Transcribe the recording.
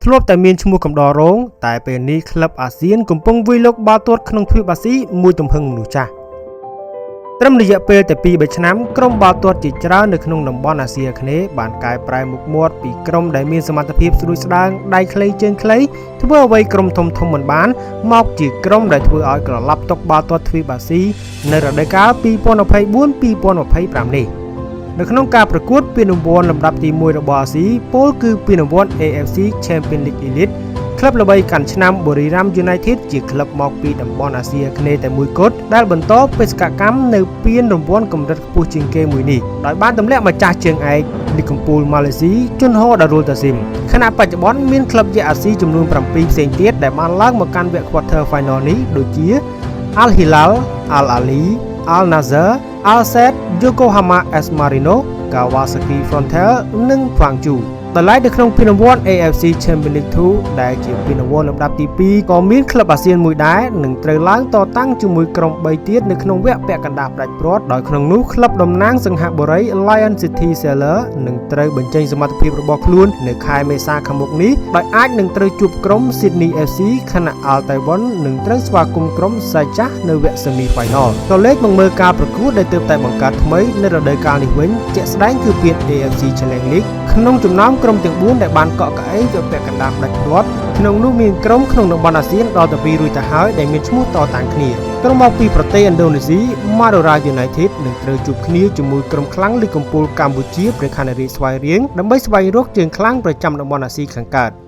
ធ្លាប់តែមានឈ្មោះកំដររោងតែពេលនេះក្លឹបអាស៊ានកំពុងវាយលុកបាល់ទាត់ក្នុងទ្វីបអាស៊ីមួយទំហឹងមនុស្សចាស់ត្រឹមរយៈពេលតែ2-3ឆ្នាំក្រុមបាល់ទាត់ជាច្រើននៅក្នុងតំបន់អាស៊ីអាគ្នេយ៍បានកែប្រែមុខមាត់ពីក្រុមដែលមានសមត្ថភាពស្រួចស្ដើងដៃខ្លីជើងខ្លីធ្វើអ្វីក្រុមធំធំមិនបានមកជាក្រុមដែលធ្វើឲ្យក្រឡាប់តុកបាល់ទាត់ទ្វីបអាស៊ីនៅរដូវកាល2024-2025នេះនៅក្នុងការប្រកួតពានរង្វាន់លំដាប់ទី1របស់អាស៊ីពោលគឺពានរង្វាន់ AFC Champions League Elite ក្លឹបល្បីកាន់ឆ្នាំ Buriram United ជាក្លឹបមកពីតំបន់អាស៊ីអាគ្នេយ៍តែមួយគត់ដែលបន្តបេសកកម្មនៅពានរង្វាន់កម្រិតខ្ពស់ជាងគេមួយនេះដោយបានទម្លាក់ម្ចាស់ជើងឯកលីកកំពូលម៉ាឡេស៊ីជុនហូដារុលតាស៊ីមខណៈបច្ចុប្បន្នមានក្លឹបយក្សអាស៊ីចំនួន7ផ្សេងទៀតដែលបានឡើងមកកាន់វគ្គ Quarter Final នេះដូចជា Al Hilal, Al Ahly, Al Nassr, Al Sadd, Yokohama F Marinos, Kawasaki Frontale និង Gwangju ដោយឡែកនៅក្នុងពានរង្វាន់ AFC Champions League 2ដែលជាពានរង្វាន់លំដាប់ទី2ក៏មានក្លឹបអាស៊ានមួយដែរនឹងត្រូវឡើងតតាំងជាមួយក្រុម3ទៀតនៅក្នុងវគ្គពាក់កណ្ដាលផ្ដាច់ព្រាត់ដោយក្នុងនោះក្លឹបតំណាងសិង្ហបុរី Lion City Sailor នឹងត្រូវបញ្ចេញសមត្ថភាពរបស់ខ្លួននៅខែមេសាខាងមុខនេះដោយអាចនឹងត្រូវជួបក្រុម Sydney FC ខណៈ Al Taiwan នឹងត្រូវស្វាគមន៍ក្រុម Sharjah នៅវគ្គ Semi Final ក៏លេខមកមើលការប្រកួតដែលទើបតែបង្កើតថ្មីនៅរដូវកាលនេះវិញជាក់ស្ដែងគឺពាន AFC Challenge League ក្នុងចំណោមក្រុមទាំង4ដែលបានកក់កៅអីវគ្គពាក់កណ្ដាលផ្ដាច់ព្រាត់ក្នុងនោះមានក្រុមក្នុងតំបន់អាស៊ានដល់ទៅ2រួចទៅហើយដែលមានឈ្មោះតតាំងគ្នាក្រុមមកពីប្រទេសឥណ្ឌូនេស៊ី Madura United នឹងត្រូវជួបគ្នាជាមួយក្រុមខ្លាំងលីកកំពូលកម្ពុជាព្រះខ័នរាជស្វាយរៀងដើម្បីស្វែងរកជើងខ្លាំងប្រចាំតំបន់អាស៊ីខាងកើត។